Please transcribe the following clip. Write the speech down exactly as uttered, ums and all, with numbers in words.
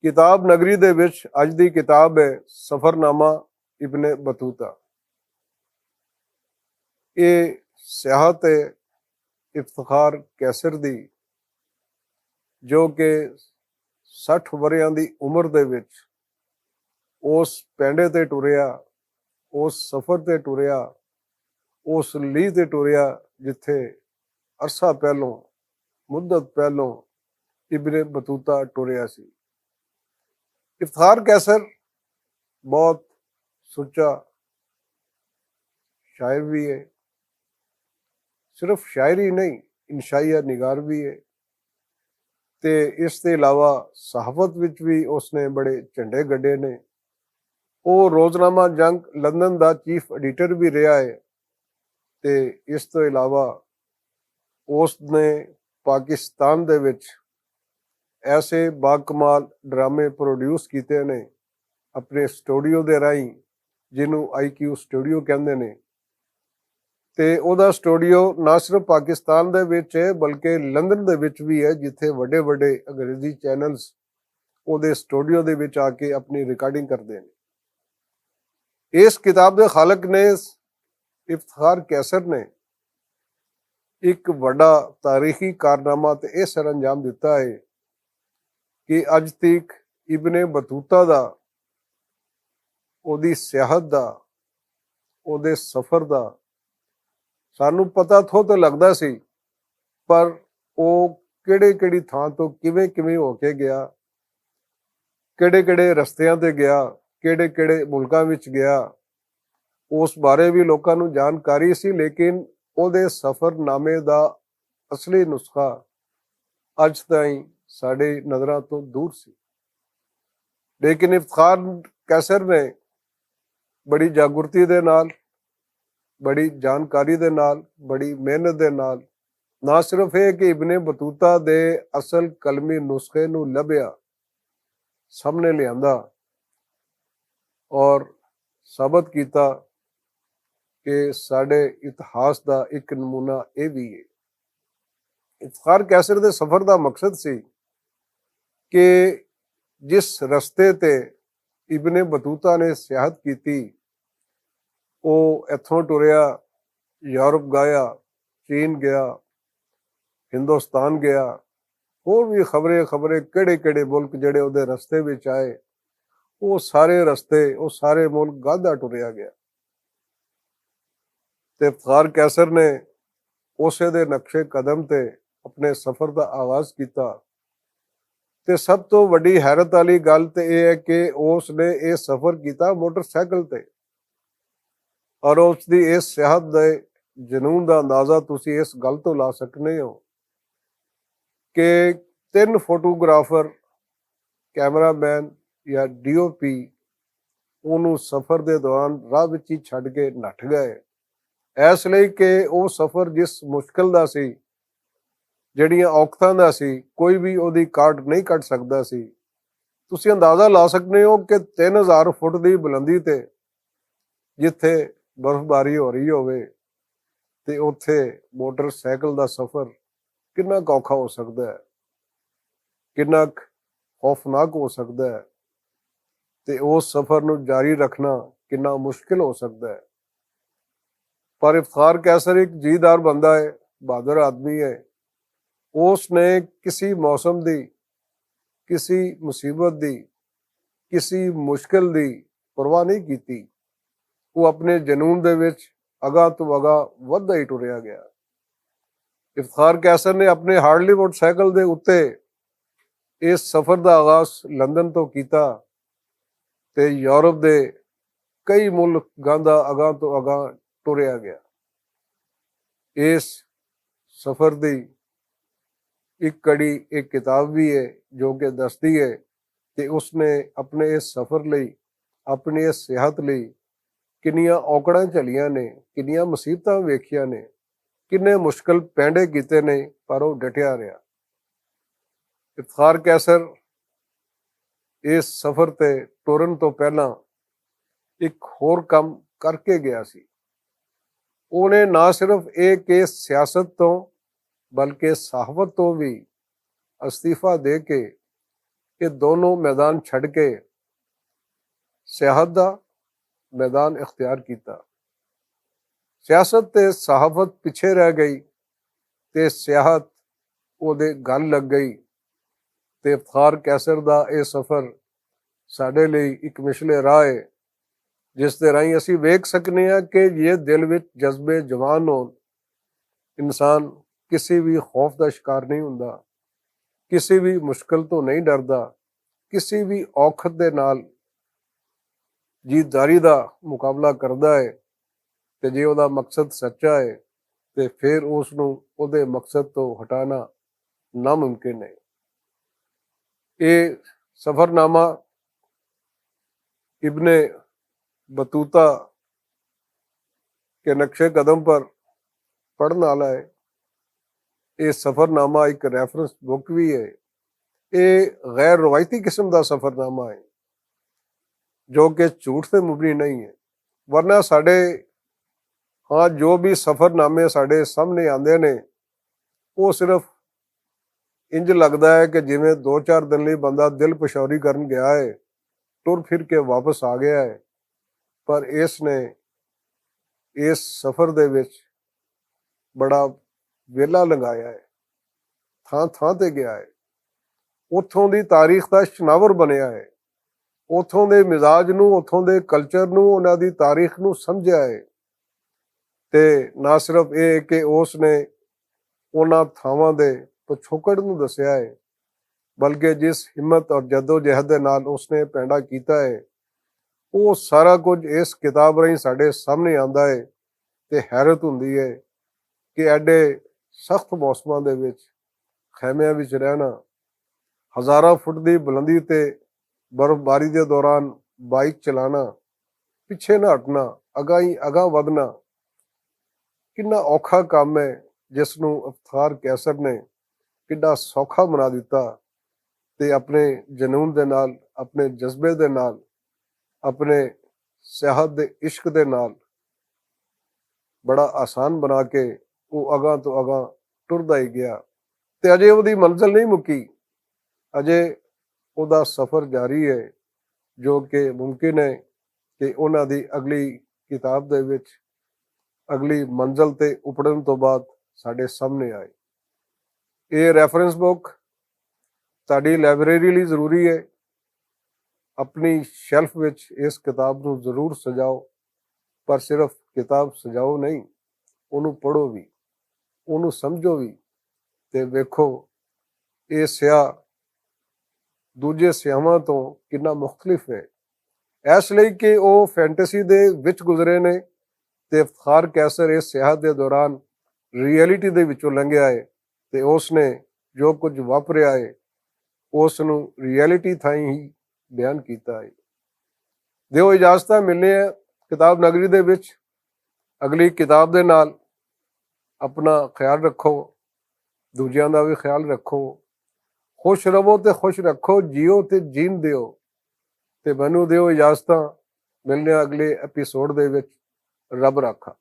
کتاب نگری دے وچ اج دی کتاب ہے سفرنامہ ابن بطوطہ۔ یہ سیاحت ہے افتخار قیصر دی، جو کہ سٹھ وریاں دی عمر دے وچ اس پینڈے تے ٹریا، اس سفر تے ٹریا، اس لیہ تے ٹریا، جتھے عرصہ پہلوں، مدت پہلوں ابن بطوطہ ٹریا سی۔ افتخار قیصر بہت سچا شاعر بھی ہے، صرف شاعری نہیں، انشائیہ نگار بھی ہے۔ تے اس دے علاوہ صحافت وچ بھی اس نے بڑے جھنڈے گڈے نے۔ او روزنامہ جنگ لندن دا چیف ایڈیٹر بھی رہا ہے۔ تے اس تو علاوہ اس نے پاکستان دے وچ ایسے باکمال ڈرامے پروڈیوس کیتے نے اپنے سٹوڈیو دے راہیں، جنوں آئی کیو سٹوڈیو کہندے نے۔ تے اوہدا سٹوڈیو نہ صرف پاکستان دے وچ ہے بلکہ لندن دے وچ وی ہے، جتھے وڈے وڈے انگریزی چینلز اوہدے سٹوڈیو دے وچ آ کے اپنی ریکارڈنگ کردے نے۔ اس کتاب دے خالق نے، افتخار قیصر نے، اک وڈا تاریخی کارنامہ تے ایہہ سر انجام دتا ہے کہ اج تک ابن بطوطہ دا، اوہدی سیاحت دا، اوہدے سفر دا سانوں پتہ تھو تے لگدا سی، پر او کیہڑے کیہڑی تھاں توں کیویں کیویں ہو کے گیا، کیہڑے کیہڑے رستیاں تے گیا، کیہڑے کیہڑے ملکاں وچ گیا، اس بارے وی لوکاں نوں جانکاری سی، لیکن اوہدے سفرنامے دا اصلی نسخہ اج تائیں ساڈے نظراں توں دور سی۔ لیکن افتخار قیصر نے بڑی جاگرتی دے نال، بڑی جانکاری دے نال، بڑی محنت دے نال نہ صرف ایہہ کہ ابن بطوطہ دے اصل قلمی نسخے نوں لبھیا، سامنے لیاندا اور ثابت کیتا کہ ساڈے اتہاس دا اک نمونہ ایہہ وی ہے۔ افتخار قیصر دے سفر دا مقصد سی کہ جس رستے تے ابن بطوطہ نے سیاحت کیتی، او ایتھوں ٹریا، یورپ گایا، چین گیا، ہندوستان گیا، ہور وی خبریں خبریں کیہڑے کیہڑے ملک جیہڑے اوہدے رستے وچ آئے، او سارے رستے، او سارے ملک گاہدا ٹریا گیا۔ تے افتخار قیصر نے اسے دے نقشے قدم تے اپنے سفر دا آغاز کیتا۔ تے سب توں وڈی حیرت آلی گل تے ایہہ ہے کہ اس نے ایہہ سفر کیتا موٹر سائیکل تے۔ اور اس دی اس صحت دے جنون دا اندازہ تسی اس گل توں لا سکنے ہو کہ تن فوٹوگرافر، کیمرہ مین یا ڈی او پی انہوں سفر دے دوران راہ وچ ہی چھڈ کے نٹھ گئے۔ ایس لئی کہ او سفر جس مشکل دا سی، جیہڑیاں اوکھتاں دا سی، کوئی وی اوہدی کارڈ نہیں کٹ سکدا سی۔ تسی اندازہ لا سکنے ہو کہ تن ہزار فٹ دی بلندی تے جتھے برفباری ہو رہی ہووے تے اتھے موٹر سائیکل دا سفر کنا کوکھا ہو سکدا ہے، کنا خوفناک ہو سکدا ہے، تے اس سفر نوں جاری رکھنا کنا مشکل ہو سکدا ہے۔ پر افتخار قیصر اک جیدار بندہ ہے، بہادر آدمی ہے۔ اس نے کسی موسم دی، کسی مصیبت دی، کسی مشکل دی پرواہ نہیں کیتی۔ وہ اپنے جنون دے وچ اگاں توں اگاں ودھدا ہی ٹریا گیا۔ افتخار قیصر نے اپنے ہارلی موٹر سائیکل دے اتے اس سفر دا آغاز لندن توں کیتا تے یورپ دے کئی ملک گاندا اگاں توں اگاں ٹریا گیا۔ اس سفر دی اک کڑی اک کتاب وی ہے جو کہ دسدی ہے کہ اس نے اپنے اس سفر لئی، اپنی اس صحت لئی کنیاں اوکڑاں جھلیاں نے، کنیاں مصیبتاں ویکھیاں نے، کنے مشکل پینڈے کیتے نے، پر او ڈٹیا رہیا۔ افتخار قیصر اس سفر تے ٹرن توں پہلاں اک ہور کم کر کے گیا سی۔ اوہنے نہ صرف ایہہ کہ سیاست توں بلکہ صحافت توں وی استعفی دے کے یہ دونوں میدان چھڈ کے سیاحت دا میدان اختیار کیتا۔ سیاست تے صحافت پچھے رہ گئی تے سیاحت اوہدے گل لگ گئی۔ تے افتخار قیصر دا ایہہ سفر ساڈے لئی اک مشلے راہ ہے، جس دے راہیں اسی ویکھ سکنے آں کہ یہ دل وچ جذبے جوان ہون، انسان کسی وی خوف دا شکار نہیں ہوندا، کسی وی مشکل توں نہیں ڈردا، کسی وی اوکھت دے نال جیت داری دا مقابلہ کردا ہے۔ تے جے اوہدا مقصد سچا ہے تے فیر اس نوں اوہدے مقصد توں ہٹانا ناممکن ہے۔ ایہہ سفرنامہ ابن بطوطہ کے نقشے قدم پر پڑھن والا ہے۔ ایہہ سفرنامہ اک ریفرنس بک وی ہے۔ ایہہ غیر روایتی قسم دا سفرنامہ ہے جو کہ جھوٹ تے مبنی نہیں ہے۔ ورنہ ساڈے ہاں جو بھی سفرنامے ساڈے سامنے آندے نے، وہ صرف انج لگدا ہے کہ جویں دو چار دن لئی بندہ دل پشوری کرن گیا ہے، ٹر پھر کے واپس آ گیا ہے۔ پر اس نے اس سفر دے وچ بڑا ویلا لنگایا ہے، تھاں تھاں تے گیا ہے، اتھوں دی تاریخ دا شناور بنیا ہے، اتھوں دے مزاج نوں، اتھوں دے کلچر نوں، انہاں دی تاریخ نوں سمجھیا ہے۔ تے نہ صرف ایہہ کہ اس نے انہاں تھاواں دے پچھوکڑ نوں دسیا ہے، بلکہ جس ہمت اور جدوجہد دے نال اس نے پینڈا کیتا ہے، وہ سارا کچھ اس کتاب راہیں ساڈے سامنے آندا ہے۔ تے حیرت ہوندی ہے کہ ایڈے سخت موسماں دے وچ خیمیاں وچ رہنا، ہزاراں فٹ دی بلندی تے برف باری دے دوران بائک چلانا، پچھے نہ ہٹنا، اگاں ہی اگاں ودھنا، کنا اوکھا کم ہے، جس نوں افتخار قیصر نے کڈا سوکھا بنا دتا تے اپنے جنون دے نال، اپنے جذبے دے نال، اپنے صحت دے عشق دے نال بڑا آسان بنا کے وہ اگاں تو اگاں ٹردا ہی گیا۔ تے اجے اوہدی منزل نہیں مکی، اجے اوہدا سفر جاری ہے، جو کہ ممکن ہے کہ انہاں دی اگلی کتاب دے وچ اگلی منزل تے اپڑن تو بعد ساڈے سامنے آئے۔ ایہہ ریفرنس بک تہاڈی لائبریری لئی ضروری ہے۔ اپنی شیلف وچ اس کتاب نوں ضرور سجاؤ، پر صرف کتاب سجاؤ نہیں، انہوں پڑھو وی، انہوں سمجھو وی، تے ویکھو ایہہ سیاہ دوجے سیاہواں توں کنا مختلف ہے۔ ایس لئی کہ او فینٹیسی دے وچ گزرے نے، تے افتخار قیصر اس سیاحت دے دوران ریئلٹی دے وچوں لنگھیا ہے، تے اس نے جو کچھ واپریا ہے، اس نوں ریئلٹی تھائیں ہی بیان کیتا ہے۔ دیو اجازتاں، ملنے ہیں کتاب نگری دے وچ اگلی کتاب دے نال۔ اپنا خیال رکھو، دوجیاں دا وی خیال رکھو۔ خوش رہو تے خوش رکھو، جیو تے جین دیو۔ تے مینوں دیو اجازتاں، ملنے ہیں اگلے ایپیسوڈ دے وچ۔ رب رکھا۔